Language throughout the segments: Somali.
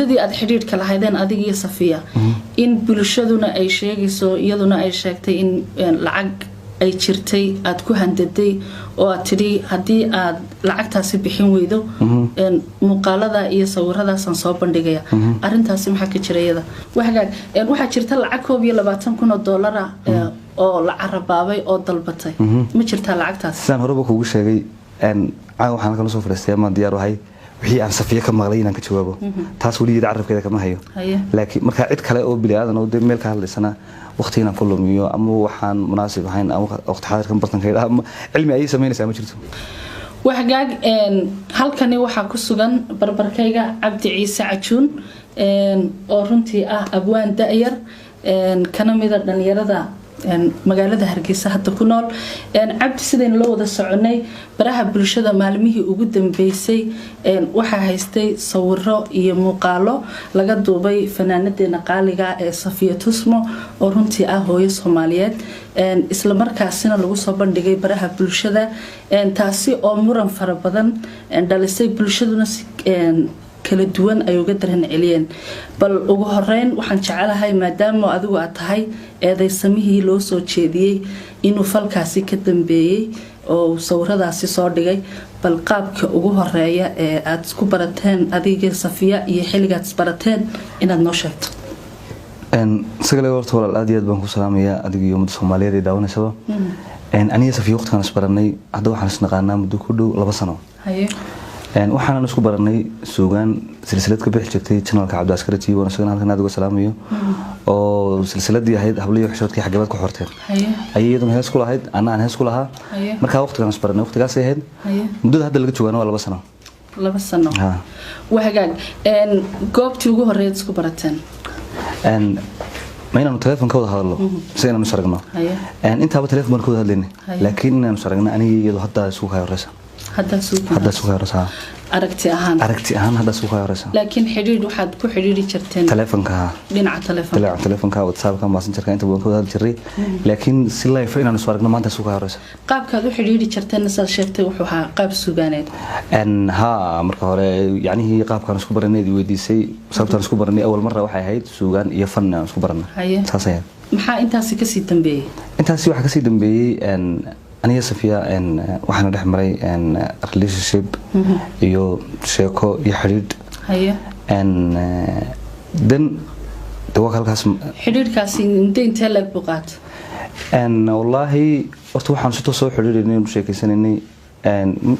Muddadii aad xidhiidhka lahaydeen adiga iyo Safiya, in bulshaduna ay sheegayso, iyaduna ay sheegtay in lacag ay jirtay aad ku handaday oo aad tidhi haddii aad lacagtaasi bixin weydo, muuqaalada iyo sawiradaasaan soo bandhigaya. Arintaasi maxaa ka jira iyada? Wahagaag, waxaa jirta lacag 21,000 oo doolara oo la carabaabay oo dalbatay. Ma jirtaa lacagtaas? Sidaan horeba kuugu sheegay, caawa waxaan halkan usoo fadhiistay amaan diyaar ahay wixii aan Safiya ka maqlay inaan ka jawaabo. Taas weligeed carabkeeda kama hayo. Laakiin markaa cid kale oo bini aadan oo dee meel ka hadlaysana waqti inaan ku lumiyo ama waxaan munaasib ahayn ama waqti xaadirkan bartanka ama cilmi ayay samaynaysaa ma jirto. Wahagaag, halkani waxaa ku sugan barbarkayga Cabdi Ciise Cajuun oo runtii ah abwaan da-yar, kana mida dhalinyarada magaalada Hargeysa hadda ku nool. Cabdi, sidaynu la wada soconay, baraha bulshada maalmihii ugu dambeysay waxaa haystay sawiro iyo muuqaalo laga duubay fanaanadeena qaaliga ee Safiya Tusmo oo runtii ah hooyo Soomaaliyeed, islamarkaasina lagu soo bandhigay baraha bulshada, taasi oo muran fara badan dhalisay, bulshaduna si kala duwan ay uga daran celiyeen. Bal ugu horeyn waxaan jecelahay, maadaama adigu aad tahay eedeysamihii loo soo jeediyey inuu falkaasi ka dambeeyey oo sawiradaasi soo dhigay, bal qaabka ugu horeeya ee aada isku barateen adiga Safiya iyo xilligaad isbarateen inaad noo sheegto. Sagale, horta walaal aad iyo aad baan ku salaamayaa adiga iyo ummadda Soomaaliyeed ee daawanaysaba. Aniga Safiya waqtigaan isbaranay, hadda waxaan isnaqaanaa muddo ku dhow 2 sano. Waxaanan isku baranay suugaan silsilad ka bixi jirtay channelka Cabdiaskari TV, waan isagana halkan aad uga salaamayo, oo silsiladii ahayd Habliyo Xishoodkii Xagebaad ku Xorteen ayay iyaduna hees ku lahayd, anna aan hees ku lahaa. Markaa waqtigaan isbaranay waqtigaasay ahayd. Muddada hadda laga joogaana waa 2 sano. 2 sano. Waa hagaag. Goobtii ugu horeyd isku barateen? Ma inaanu telefoon ka wada hadalno mise inaanu is aragno? Intaaba telefoon baan ka wada hadlaynay, laakiin inaanu is aragno aniga iyadu hadda isugu kaya horeysa. Haddaa suuqa? Hadda isugu kaya horeysa. Aragti ahaan? Aragti ahaan hadda isugu kaya horeysa. Laakiin xidhiidh waxaad ku xidhiidhi jirteen? Telefoonka, ha. Dhinaca telefoonka. Telefoonka, WhatsAppka, Messengerka, inta badan ka wada hadli jiray, laakiin si live inaanu is aragno maanta isugu kaya horeysa. Qaabkaad u xidhiidhi jirteen saad sheegtay wuxuu ahaa qaab sugaaneed. Ha, marka hore yacnihii qaabkaan isku baranay weydiisay, sababtaan isku baranay awal marra waxay ahayd suugaan iyo fan aan isku baranay. Saas ahayd. Maxaa intaasi kasii dambeeyey? Intaasi waxaa kasii dambeeyey, aniga Safiya waxaana dhex maray relationship iyo sheeko iyo xidhiidh. Then de waa halkaas. Xidhiidhkaasi muddo intee leeg buu qaata? Wallaahi horta waxaan si toos soo xidhiidhaynay, u sheekeysanaynay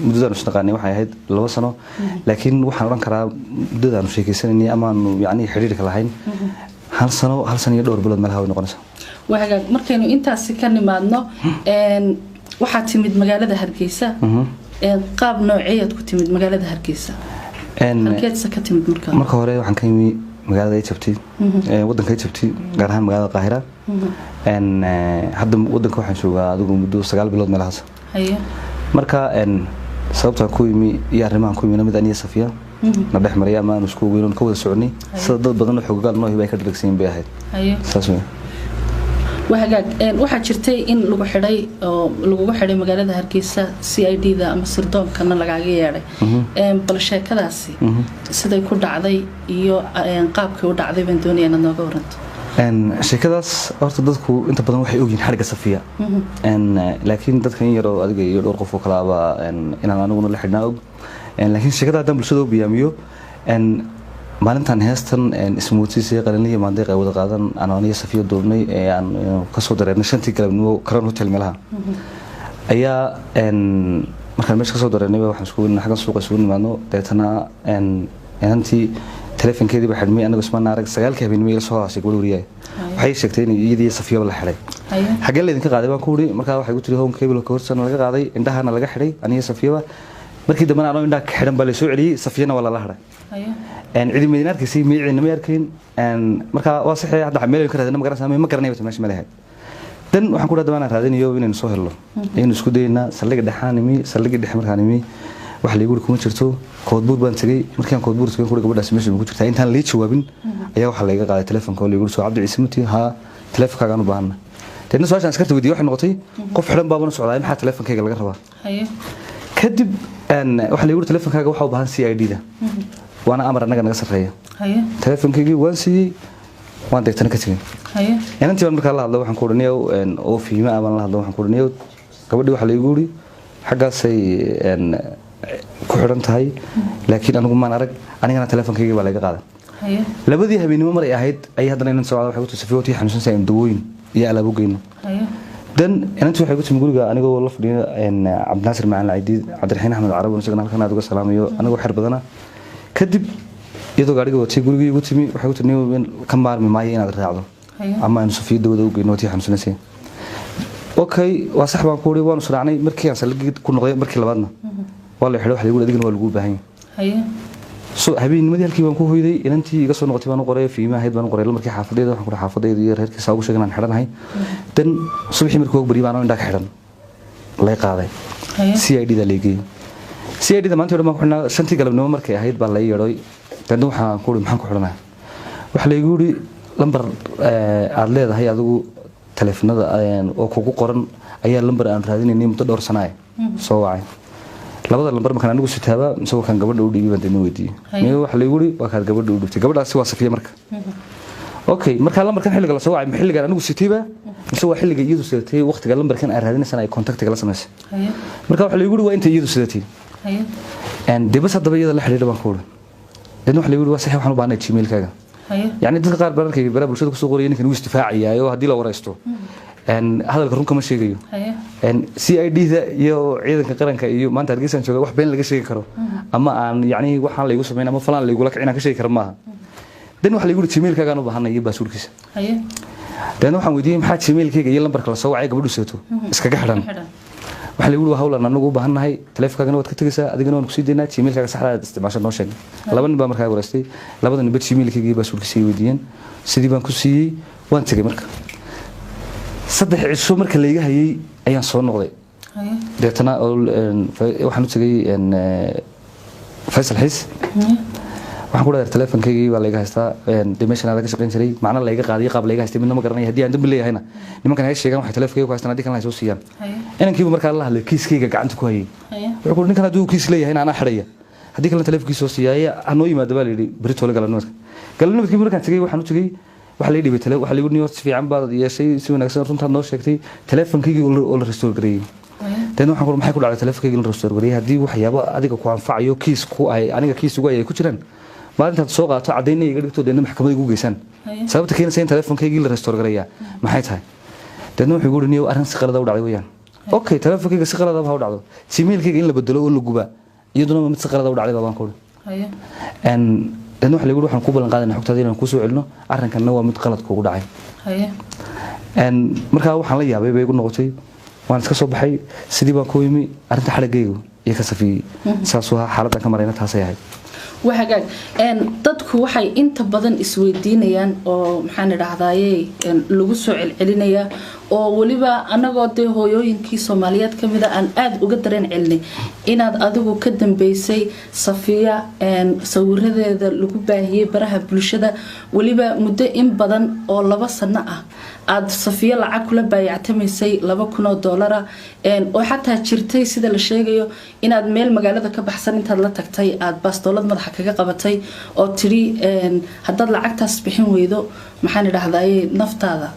muddadaanu isnaqaanay waxay ahayd 2 sano, laakiin waxaan odhan karaa muddadaanu sheekeysanaynay amaanu yacni xidhiidhka lahayn hal sano, hal sano iyo dhowr bilood meelaha way noqonaysaa. Waa hagaag. Markaynu intaasi ka nimaadno, waxaa timid magaalada Hargeysa. Qaab nooceeyaad ku timid magaalada Hargeysa? Halkeedse ka timid markaa? Marka hore waxaan ka yimi magaalada Egypt, wadanka Egypt, gaar ahaan magaalada Qaahira. Hadda wadanka waxaan joogaa adigu muddo 9 bilood meelahaas. Marka sababtaan ku yimi iyo arrimahan ku yimina mid aniya Safiya na dhex maray ama aan isku ogeyn oon ka wada soconay, sida dad badan oo xogogaal noo hiba ay ka dharagsan bay ahayd. Saas wey. Waa hagaag. Waxaa jirtay in lagu xidhay oo lagugu xidhay magaalada Hargeysa, CID da ama sirdoonkana lagaaga yeedhay. Bal sheekadaasi siday ku dhacday iyo qaabkay u dhacday baan doonaya inaad nooga waranto. Sheekadaas horta dadku inta badan waxay ogyihiin xadhigga Safiya, laakiin dadka in yaroo adiga iyo dhowr qof oo kalaaba inaan aniguna la xidhnaa og. Laakiin sheekada haddaan bulshada u biyaamiyo, maalintan heestan Ismoodsiis Qalinlihi Maandeeq ay wada qaadan aan aniga Safiya duubnay ee aan kasoo dareernay 5-tii galabnimo Crown Hotel meelaha ayaa, markaan meesha kasoo dareernay waxaan iskugu xaggan suuqa isugu nimaadno. Deetana inantii telefonkeedii baa xidhmay, anagu ismaana arag. 9-kii habeenimo ila soo haashay gabadh wariyaay, waxay sheegtay in iyadii Safiyaba la xidhay. Xaggee laydinka qaaday baan ku uri. Markaa waxay ku tiri Home Cable ka hortana laga qaaday, indhahana laga xidhay aniga Safiyaba. Markii dambena anoo indhaha ka xidhan baa la soo celiyey, Safiyana waa lala hadhay. Cidi maydin arkaysay, cidina may arkayn. Markaa waa saxee, hadda meel ka raadina ma garanaysaa, ma garanay meesha meel ahayd. Dan waxaan ku dhahay aan raadinayo inaynu soo helno, ayaynu isku daynaa. Saldhigga dhexaan imi. Saldhigga dhexe markaan imi waxa laygu yiri kuma jirto. Koodbuur baan tegey. Markaan Koodbuur tegey kuri gabadhaasi meesha ku jirtaa. Intaan lii jawaabin ayaa waxaa layga qaaday telefonka oo laygu yiri soo Cabdi Ciise muti haa, telefonkaagaan u baahana. Deedna su-aashaan askarta weydiiyey waxay noqotay qof xidhan baabana socdaa, maxaa telefonkayga laga rabaa? Kadib waxaa laygu yiri telefonkaaga waxaa u baahan CID da. Waana amar annaga naga sarreeya. Teleefonkaygii waan siiyey, waan deegtana ka tegey. Inantii baan markaa la hadlo, waxaan ku odhaniyow oo fiima ah baan la hadlo, waxaan ku odhaniyow gabadhii waxaa laygu yidhi xaggaasay ku xidhan tahay, laakiin anigu maan arag, anigana teleefonkaygii baa layga qaaday. Labadii habeenimo maray ahayd ayay haddana inan socda, waxay ku tiri Safiya tii xanuunsanaysa, aynu dawooyin iyo alaab u geyno. Dan inantii waxay ku timi guriga anigoo la fadhiyo Cabdinaasir Macalin Caydiid, Cabdiraxiin Axmed Carab, isagana halkan aad uga salaamayo, anigoo xer badana. Kadib iyadoo gaadhiga watay gurigii igu timi, waxay ku tiri nin ka maarmi maayo inaad raacdo ama aynu Safiya dawada u geyno, tii xanuunsanaysa. Okay, waa sax baan ku uri, waanu israacnay. Markii aan saldhigii ku noqday markii labaadna waa la xidhay, waxa lagu yidhi adigana waa laguu baahan yahay. So habeennimadii halkii baan ku hoyday. Inantii iga soo noqotay baan u qoray, fiima ahayd baan u qoray markii xaafadayda, waxaan ku dhahay xaafadayda iyo reerkiisa ugu sheegay inaan xidhanahay. Dan subaxii markii ugu bariyay baan indhaa ka xidhan lay qaaday, CID da leegay. CID da maanta baan ku xidhnaa. 5tii galabnimo markay ahayd baa la yeedhay. Dan waxaan ku uri maxaan ku xidhanahay? Waxa laygu yidhi lambar aad leedahay adigu taleefanada oo kugu qoran ayaa lambar aan raadinaynay muddo dhowr sano ah soo wacay. Labada lambar markaan anigu sitaaba mise waa kan gabadha u dhiibay baan dina weydiiyey. Miyo waxa laygu yidhi waa kaad gabadha u dhiibtay, gabadhaasi waa Safiya. Marka okay, marka lambarkan xilliga la soo wacay ma xilligan anigu sitayba mise waa xilliga iyadu sidatay waqtiga lambarkan aan raadinaysana ay contactiga la samaysay? Marka waxa laygu yidhi waa inta iyadu sidatay. Dee bas haddaba iyada la xidhiidha baan ku uri. Deedna waxa laygu yidhi waa sax, waxaan u baahnay gmailkaaga. Yacni dadka qaar baan arkay baraha bulshada kusoo qoraya ninkan wuu isdifaacayaa oo haddii la waraysto hadalka run kama sheegayo. CID da iyo ciidanka qaranka iyo maanta Hargeysaan jooga, wax been laga sheegi karo ama aan yacni waxaan laygu samayn ama falan laygula kicin aan ka sheegi karo maaha. Dan waxa laygu yidhi gmailkaagaan u baahanay iyo baasuurkiisa. Deedna waxaan weydiiyey maxaa gmailkayga iyo lambarka la soo wacay gabadhu seeto iskaga xidhan? Waxaa lagu yidhi waa hawlan anagu u baahannahay, taleefonkaagana waad ka tegaysaa, adigana waan kusii daynaa, gmailkaaga saxda aad isticmaasho noo sheeg. Laba nin baa markaa wareystay, labada ninba gmailkayga iyo baasuurkiisa ay weydiiyeen, sidii baan ku siiyey, waan tegey. Marka 3 cisho marka layga hayay ayaan soo noqday. Deetana waxaan u tegey Faysal Xiis, waxaan ku dhahay teleefonkaygii baa layga haystaa, dee meeshan aada ka shaqayn jiray, macna layga qaaday, qaab layga haystay midna ma garanaya. Haddii aan dambi leeyahayna nimankan hay sheegaan waxay teleefonkayga ku haystaan, haddii kalena hay soo siiyaan. Inankiibu markaa la hadlay kiiskayga gacanta ku hayay, wuxuu ku ninkan hadduu kiis leeyahayna anaa xidhaya, haddii kalena teleefonkiisa soo siiyaaye hanoo yimaado baa la yidhi berri toole galabnimadka. Galabnimadkii markaan tegey waxaan u tegey, waxa lay dhibay tele, waxa laygu niyo si fiican baad yeeshay, si wanaagsan runtaad noo sheegtay, teleefonkaygii oo la restore gareeyey. Deedna waxaan ku maxay ku dhacday teleefonkaygii la restore gareeyey? Haddii waxyaabo adiga ku anfacayo kiis ku ay aniga kiis ugu ay ku jiraan, maalintaad soo qaato caddaynna iga dhigto, deedna maxkamadda igu geysaan, sababta keenaysa in teleefonkaygii la restore gareeyaa maxay tahay? Deedna wuxuu igu yidhi niyow arrin si qalada u dhacday weeyaan. Okay, teleefonkayga si qalada ha u dhacdo, gmailkayga in la bedelo oo la gubaa iyaduna mid si qalada u dhacday baan ku uri. Deedna waxa lagu yidhi waxaan ku ballan qaadaynaa xogtaada inaan kuu soo celino, arrinkanna waa mid qalad kuugu dhacay. Markaa waxaan la yaabay bay igu noqotay, waan iska soo baxay, sidii baan ku yimi arrinta xadhiggaygu iyo ka safiyey, saasuu ahaa xaaladdan ka marayna, taasay ahayd. Waa hagaag. Dadku waxay inta badan isweydiinayaan oo maxaan idhaahdaaye lagu soo celcelinayaa oo weliba anagoo dee hooyooyinkii Soomaaliyeed ka mid a aan aada uga dareen celinay inaad adigu ka dambeysay Safiya sawiradeeda lagu baahiyey baraha bulshada, weliba muddo in badan oo 2 sano ah aada Safiya lacag kula baayactamaysay $2,000, oo xataa jirtay sida la sheegayo inaad meel magaalada ka baxsan intaad la tagtay aada baastoolad madaxa kaga qabatay oo tidhi haddaad lacagtaas bixin weydo maxaan idhahdaye naftaada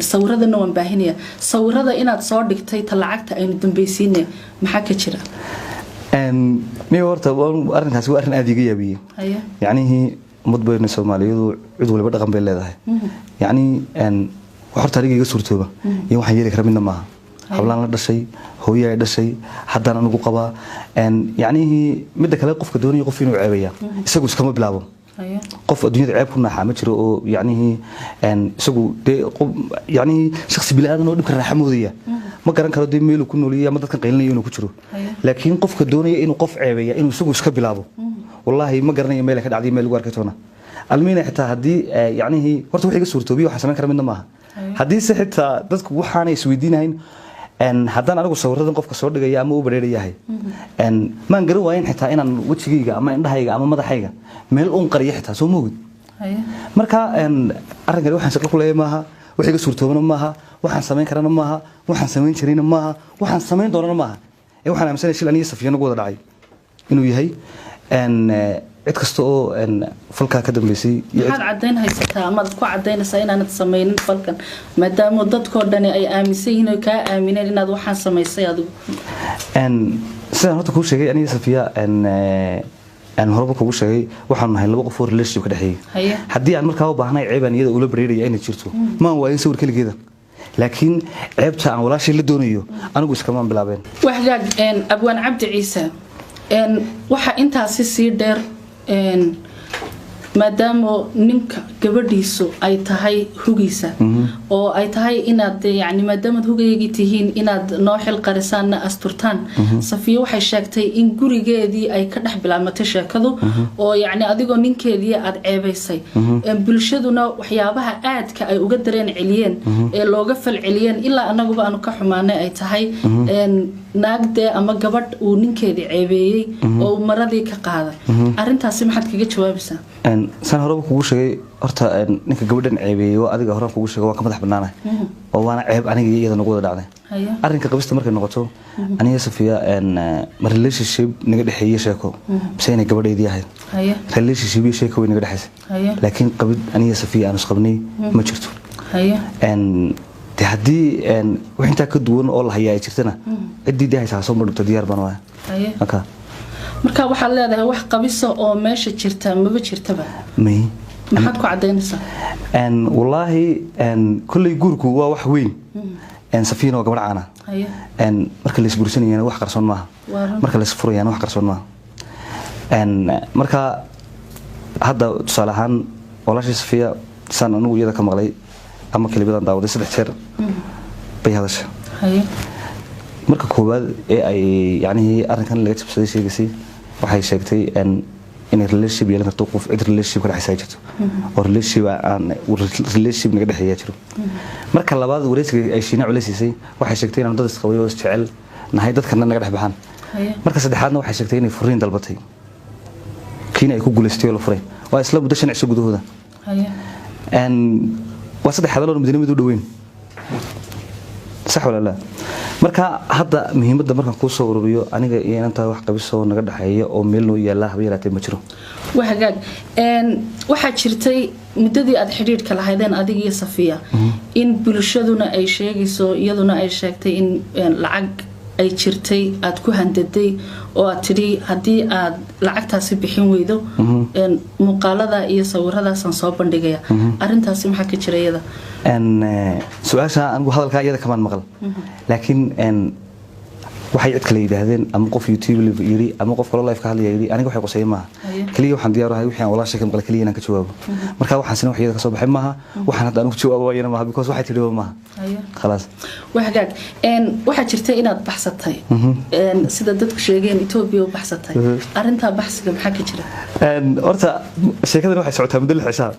sawiradana waan baahinaya. Sawirada inaad soo dhigtay ta lacagta aynu dambaysiine, maxaa ka jira? Niyo horta arrinkaasi waa arrin aada iga yaabiyey. Yacnihii ummad bayna Soomaaliyadu cid waliba dhaqan bay leedahay. Yacni wax horta aniga iga suurtooba iyo waxaan yeeli kara midna maaha. Hablaan la dhashay, hooyo ay dhashay, haddaan anigu qabaa. Yacnihii midda kale, qofka doonaya qof inuu ceebaya isagu iskama bilaabo. Qof adduunyada ceeb ku naaxaa ma jiro oo yacnihii isagu dee yacnihii shakhsi bini aadan oo dhibka raaxa moodaya ma garan karo dee meeluu ku nooliyay ama dadkan qaylinaya inuu ku jiro. Laakiin qofka doonaya inuu qof ceebeeya inuu isagu iska bilaabo, wallaahi ma garanayo meel ay ka dhacday, meel lagu arkay toona almiina. Xitaa haddii yacnihii horta wax iga suurtoobiya waxaan samayn kara midna maaha. Haddii se xitaa dadku waxaanay isweydiinahayn haddaan anigu sawiradan qofka soo dhigaya ama u bareerayahay, maan garan waayen xitaa inaan wejigayga ama indhahayga ama madaxayga meel uun qariyo xitaa, soo moogid? Marka arrinkani waxaan shaqo ku leeyahay maaha, wax iga suurtoobana maaha, waxaan samayn karana maaha, waxaan samayn jirayna maaha, waxaan samayn doonana maaha. Ee waxaan aaminsanahay shil aniga Safiya nagu wada dhacay inuu yahay. Cid kasta oo falkaa ka dambeysay. Maxaad caddayn haysataa amaad ku caddaynaysaa inaanad samaynin falkan, maadaama dadkoo dhani ay aaminsan yihiin oo kaa aamineen inaad waxaan samaysay adigu? Sidaan horta kuu sheegay, aniga Safiya aan horeba kugu sheegay, waxaanu nahay laba qof oo relationship ka dhexeeyay. Haddii aan markaa u baahnay ceeb aan iyada ula bareeraya inay jirto, maan waayin sawir keligeeda, laakiin ceebta aan walaashay la doonayo anigu iskamaan bilaabeen. Waxgaag, abwaan Cabdi Ciise, waxaa intaasi sii dheer, maadaama ninka gabadhiisu ay tahay hugiisa oo ay tahay inaad, yani, maadaamaad hugaygii tihiin inaad noo xil qarisaanna asturtaan, Safiya waxay sheegtay in gurigeedii ay ka dhex bilaabmatay sheekadu, oo yacni adigoo ninkeedii aad ceebaysay, bulshaduna waxyaabaha aadka ay uga dareen celiyeen ee looga fal celiyeen, ilaa anaguba aanu ka xumaanay, ay tahay naagdee ama gabadh uu ninkeedii ceebeeyey oo uu maradii ka qaaday. Arrintaasi maxaad kaga jawaabaysaa? Saan horeba kugu sheegay, horta ninka gabadhan ceebeeyey waa adiga. Horaan kugu sheegay, waan ka madax bannaanahay oo waana ceeb aniga iyo iyada nagu wada dhacday. Arrinka qabista markay noqoto, aniga Safiya ma relationship naga dhexeeyey sheeko mise inay gabadhaydii ahayd? Relationship iyo sheeko way naga dhexaysay, laakiin qabid aniga Safiya aan isqabnay ma jirto. De haddii wax intaa ka duwan oo la hayaa ay jirtana, ciddii dee haysaa soo madhigto, diyaar baan waaya. Marka Marka waxaad leedahay wax qabisa oo meesha jirta maba jirtaba? May. Maxaad ku cadaynaysaa? Wallaahi kolley guurku waa wax weyn. Safiina waa gabadh caana. Marka la isguursanayana wax qarsoon maaha, marka la isfurayana wax qarsoon maaha. Marka hadda tusaale ahaan walaashii Safiya, saan anigu iyada ka maqlay ama kelimadan daawaday, 3 jeer bay hadasha. Marka koowaad ee ay yacnihii arrinkan laga jabsaday sheegaysay, waxay sheegtay inay relationship yeelan karto qof, cid relationship ka dhexaysa jirto oo relationship aan relationship naga dhexeeya jiro. Marka labaad, wareysiga ay Shiina culeysiisay, waxay sheegtay inaan dad isqabay oo isjecel nahay, dadkana naga dhex baxaan. Marka saddexaadna waxay sheegtay inay furiin dalbatay, kiina ay ku guulaystay oo la furay. Waa isla muddo 5 cisho gudahooda. Waa saddex hadal oo midna mid u dhoweyn, sax wala la? Marka hadda muhiimadda markaan kuu soo ururiyo, aniga iyo inantaa wax qabisoo naga dhexeeya oo meel noo yaallaa haba yaraatee ma jiro. Wahagaag, waxaa jirtay muddadii aad xidhiidhka lahaydeen adiga iyo Safiya in bulshaduna ay sheegayso, iyaduna ay sheegtay in lacag ay jirtay aad ku handaday oo aad tidhi haddii aad lacagtaasi bixin weydo, muuqaalada iyo sawiradaasaan soo bandhigaya. Arrintaasi maxaa ka jira iyada? Su-aasha anigu hadalkaa iyada kamaan maqal, laakiin waxay cid kale yidhaahdeen ama qof YouTube yiri ama qof kaloo live ka hadlaya yiri, aniga waxay quseeyay maaha. Kaliya waxaan diyaar ahay wixii aan walaashay ka maqlay kaliya inaan ka jawaabo. Marka waxaan sina wax iyada ka soo baxay maaha, waxaan hadda anigu jawaabo waayana maaha, because waxay tidhi maaha. Khalaas. Wahagaag, waxaa jirta inaad baxsatay, sida dadku sheegeen Etoobiya u baxsatay. Arrintaa baxsiga maxaa ka jira? Horta sheekadan waxay socotaa muddo 6 cishaa.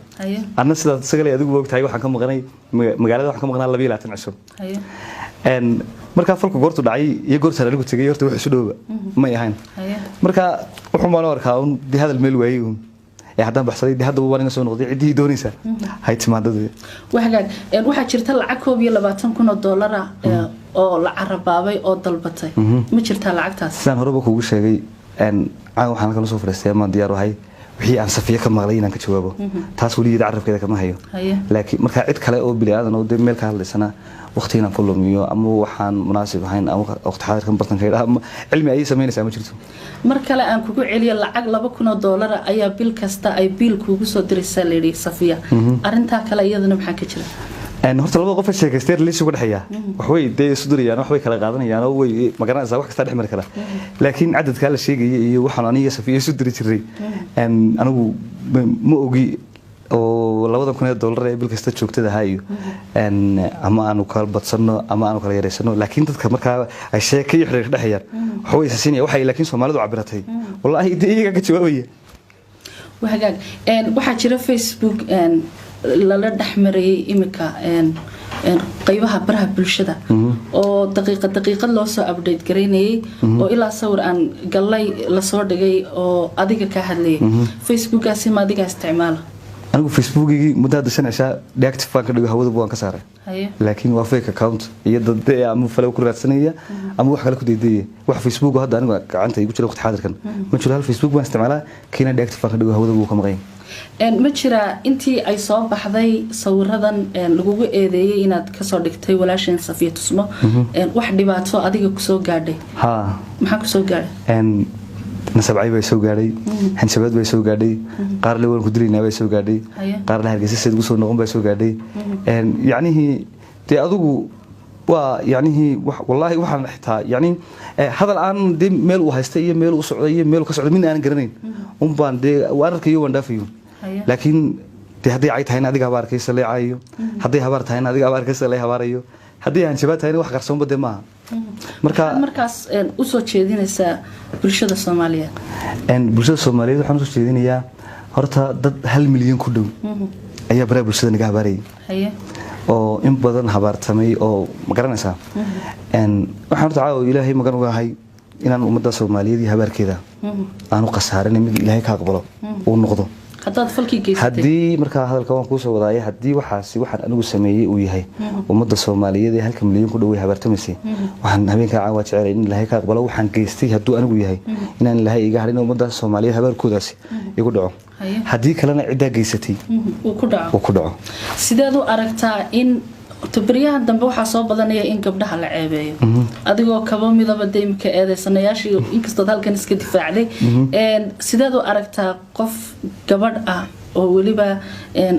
Anna sidaad sagalay adigu ogtahay, waxaan ka maqnay magaalada, waxaan ka maqnaa 22 cisho. Markaa falku goortu dhacay iyo goortaan anigu tegay horta wax isu dhowba may ahayn. Marka wuxuu maan u arkaa un dee hadal meel waayey uun ee haddaan baxsaday, dee haddaba waan iga soo noqday, ciddii doonaysa hay timaadada. Wahagaag, waxaa jirta lacag 21,000 oo dollara oo la carabaabay oo dalbatay. Ma jirtaa lacagtaas? Sidaan horeba kugu sheegay, caawa waxaan kala soo fadhiistay amaan diyaar ahay wixii aan Safiye ka maqlay inaan ka jawaabo. Taas weligeed carabkeeda kama hayo, laakiin markaa cid kale oo bini aadan oo dee meel ka hadlaysana waqti inaan ku lumiyo ama waxaan munaasib ahayn ama waqti xaadirkan bartanka ama cilmi ayay samaynaysaa ma jirto. Mar kale aan kugu celiyo, lacag 2,000 oo doolara ayaa bil kasta ay biil kuugu soo diraysaa layidhi Safiya. Arrintaa kale iyadana maxaa ka jira? Horta labada qof ee sheekaystay relation ku dhexeeya wax way dee isu dirayaan, wax way kala qaadanayaan oo way magaranaysaa, wax kasta dhex mari kara. Laakiin cadadkaa la sheegaya iyo waxaan aniga Safiya isu diri jiray anigu ma ogi, oo 2,000 ee dollar ee bil kasta joogtada ahaa iyo ama aanu kala badsano ama aanu kala yaraysano, laakiin dadka markaa ay sheeko iyo xiriir ka dhexeeyaan wax way isasiinaya waxay, laakiin Soomaalidu cabiratay wallaahi dee iyagaa ka jawaabaya. Wahagaag, waxaa jira Facebook lala dhexmarayay imika qaybaha baraha bulshada oo daqiiqad daqiiqad loo soo update garaynayay, oo ilaa sawir aan gallay lasoo dhigay oo adiga ka hadlayay. Facebookaasi ma adigaa isticmaala? Anigu Facebookigii muddo hadda 5 cishaa deactive baan ka dhigo, hawada waan ka saaray. Laakiin waa fake account iyo dad dee ama follow ku raadsanaya ama wax kale ku deydaya. Wax Facebook hadda anigu gacanta igu jira waqti xaadirkan ma jiro. Hal Facebook baan isticmaalaa, kiina deactive baan ka dhigo, hawada buu ka maqan yahay. Ma jiraa intii ay soo baxday sawiradan lagugu eedeeyey inaad kasoo dhigtay walaasheen Safiya Tusmo, wax dhibaato adiga kusoo gaadhay? Haa. Maxaa kusoo gaadhay? Nasabcay bay soo gaadhay, hanjabaad bay soo gaadhay, qaar le waan ku dilaynaa bay soo gaadhay, qaar le Hargeysa seed ugu soo noqon bay soo gaadhay. Yacnihii dee adigu waa yacnihii wallaahi waxaan xitaa yacni hadal aan dee meel uu haystay iyo meel uu socday iyo meel uu ka socday midna aanan garanayn un baan dee waan arkayo, waan dhaafayo. Laakiin dee hadday cay tahayna adiga habaar arkaysa lay caayo, hadday habaar tahayna adiga habaar arkaysa lay habaarayo, haddii hanjabaad tahayna wax qarsoonba dee maaha. Marka maxaad markaas usoo jeedinaysaa bulshada Soomaaliyeed? Bulshada Soomaaliyeed waxaan usoo jeedinayaa, horta dad 1 milyan ku dhow ayaa baraha bulshada naga habaarayay oo in badan habaartamay oo ma garanaysaa. Waxaan horta caawa Ilaahay magan uga ahay inaan ummadda Soomaaliyeed iyo habaarkeeda aanu khasaarin, mid Ilaahay ka aqbalo uu noqdo. Haddaad falkii geysatay? Haddii markaa hadalka waan kuusoo wadaayay, haddii waxaasi waxaan anigu sameeyey uu yahay, ummadda Soomaaliyeed ee halka milyan ku dhow way habaartamaysay. Waxaan habeenkaa caawa jecelay in Ilaahay ka aqbalo waxaan geystay hadduu anigu yahay, inaan Ilaahay iga hadhin, ummadda Soomaaliyeed habaarkoodaasi igu dhaco. Haddii kalena ciddaa geysatay uu ku dhaco. Uu ku dhaco. Sideed u aragtaa in baryahan dambe waxaa soo badanaya in gabdhaha la ceebeeyo, adigoo kaba midaba de imika eedeysanayaashii, inkastood halkan iska difaacday, sideed u aragtaa qof gabadh ah oo weliba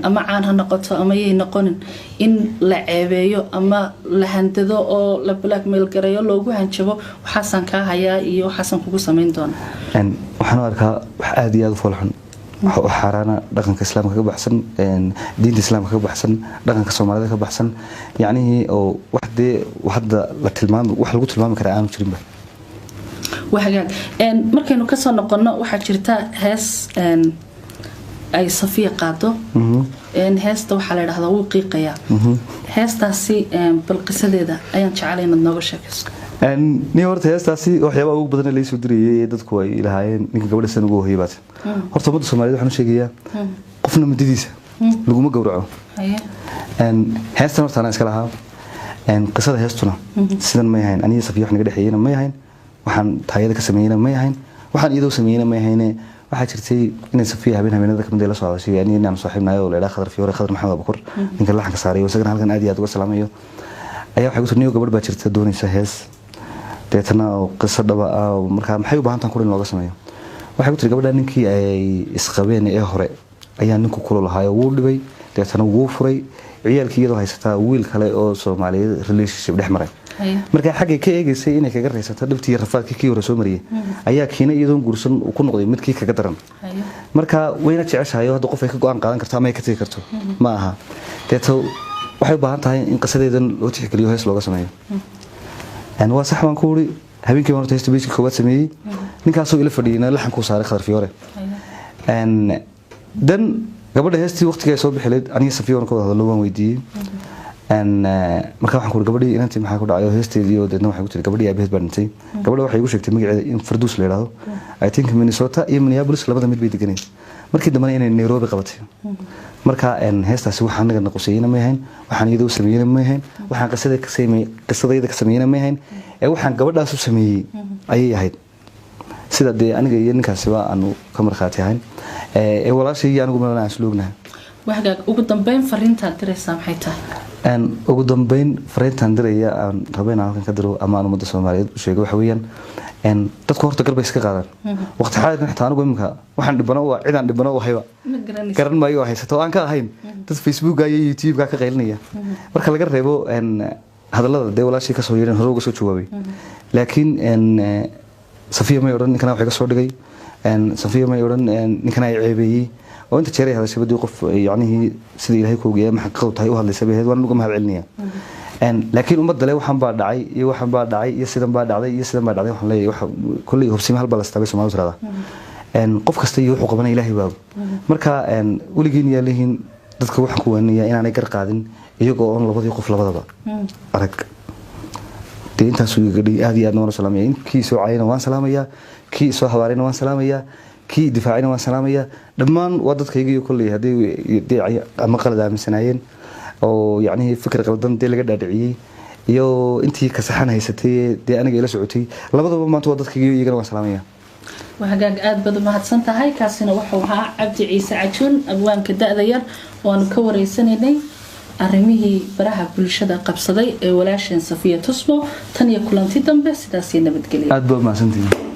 ama caan ha noqoto ama yay noqonin in la ceebeeyo ama la handado oo la blackmail gareeyo, loogu hanjabo waxaasaan kaa hayaa iyo waxaasaan kugu samayn doona? Waxaan u arkaa wax aada iyo aada u foolxun, waxa u xaaraana, dhaqanka Islaamka ka baxsan, diinta Islaamka ka baxsan, dhaqanka Soomaalida ka baxsan, yacnihii oo wax dee hadda la tilmaami, wax lagu tilmaami karaa aanu jirinba. Waa hagaag. Markaynu kasoo noqono, waxaa jirta hees ay Safiya qaado. Heesta waxaa la idhahdaa "Wuu qiiqayaa". Heestaasi bal qisadeeda ayaan jeclay inaad nooga sheekayso. Nin horta heestaasi waxyaabaha ugu badan ee laysoo dirayay ee dadku ay lahaayeen ninka gabadha san ugu hoyay baat. Horta ummadda Soomaaliyeed waxaan u sheegayaa, qofna muddadiisa laguma gowraco. Heestan horta anaa iska lahaa. Qisada heestuna sidan may ahayn. Aniga Safiya wax naga dhexeeyena may ahayn, waxaan taayada ka sameeyena may ahayn, waxaan iyadoo sameeyena may ahayne. Waxaa jirtay inay Safiya habeen habeenada kamid ay la soo hadashay aniga inaan saaxiibnahay oo la idhaha Khadar Fiyoore, Khadar Maxamed Abukur, ninka laxanka saaray oo isagana halkan aad iyo aad uga salaamayo, ayaa waxay ku tiri, "Niyo, gabadh baa jirta doonaysa hees deetana oo qiso dhaba ah oo markaa maxay u baahan tahan kurin looga sameeyo?" Waxay ku tiri, gabadha ninkii ay isqabeen ee hore ayaa ninku kula lahaayo, wuu dhibay, deetana wuu furay, ciyaalkii iyadoo haysataa wiil kale oo Soomaaliyeed relationship dhex maray. Markaa xaggay ka eegaysay inay kaga raysato dhibtii iyo rafaadkii kii hore soo mariyay, ayaa kiina iyadoon guursan uu ku noqday midkii kaga daran. Marka wayna jeceshahay oo hadda qof ay ka go'aan qaadan karto ama ay ka tegi karto ma aha. Deeto waxay u baahan tahay in qisadeedan loo tixgeliyo, hees looga sameeyo. Waa sax baan ku uri. Habeenkii baan horta heesta page-kii koowaad sameeyey, ninkaasoo ila fadhiyeyna laxankuu saaray Khadar Fiyoore. Dan gabadha heestii waqtiga ay soo bixi lahayd, aniga Safiya waan ka wada hadallo, waan weydiiyey. Marka waxaan ku uri, "Gabadhii inantii maxaa ku dhacay oo heesteedii?" Oo deedna waxay ku tiri, "Gabadhii aabaheed baa dhintay." Gabadha waxay igu sheegtay magaceeda in Farduus la yidhaahdo. I think Minnesota iyo Minneapolis labada mid bay deganeyd, markii dambena inay Nairobi qabatay. Marka heestaasi waxaan anaga naquseeyena may ahayn, waxaan iyadoo sameeyena may ahayn, waxaan qisada ka sameeyey, qisadayda ka sameeyena may ahayn, ee waxaan gabadhaas u sameeyey ayay ahayd, sida dee aniga iyo ninkaasiba aanu ka markhaati ahayn ee walaashay iyo anigu malana aan isla ognahay. Waa hagaag. Ugu dambeyn fariintaad diraysaa maxay tahay? Ugu dambeyn fariintaan diraya aan rabo inaan halkan ka diro ama aan ummadda Soomaaliyeed u sheego waxa weeyaan, dadku horta garbay iska qaadaan waqti xaadirkan. Xitaa anigu imika waxaan dhibano waa cidaan dhibano u hayba ma garanaysa. Garan maayo oo haysato oo aan ka ahayn dad Facebooka iyo YouTube-ka ka qaylinaya, marka laga reebo hadallada dee walaashii kasoo yeedheen hore uga soo jawaabay. Laakiin Safiya may odhan ninkana wax iga soo dhigay, Safiya may odhan ninkana ay ceebeeyey, oo inta jeer ay hadashay badii qof yacnihii sida Ilaahay ku ogeeyay ama xaqiiqadu tahay u hadlaysa bay ahayd, waan uga mahad celinaya. Laakiin ummadda le waxaan baa dhacay iyo waxaan baa dhacay iyo sidan baa dhacday iyo sidan baa dhacday, waxaan leeyahay waxa kolley hubsima hal baa la istaabay Soomaalidu tirahdaa. Qof kasta iyo wuxuu qabanaya Ilaahay baa og. Marka weligiin yaa leeyihiin dadka waxaan ku waaninayaa inaanay gar qaadin iyagoo oon labadii qof labadaba arag. Dee intaasuu iga dhigay. Aad iyo aadna waan u salaamaya. Kii soo caayana waan salaamayaa, kii soo habaarayna waan salaamayaa. Kii difaacina waan salaamayaa. Dhammaan waa dadkayga iyo kolley haddii dee ama qalad aaminsanaayeen oo yacnihii fikir qaldan dee laga dhaadhiciyey, iyo intii kasaxan haysatay dee aniga ila socotay, labadaba maanta waa dadkayga, iyagana waan salaamaya. Waa hagaag, aad baad umahadsan tahay. Kaasina wuxuu ahaa Cabdi Ciise Cajuun, abwaanka da-da yar, oo aanu ka wareysanaynay arrimihii baraha bulshada qabsaday ee walaasheen Safiya Tusmo. Tan iyo kulanti dambe, sidaas iyo nabadgelya. Aad baa umahadsantihiin.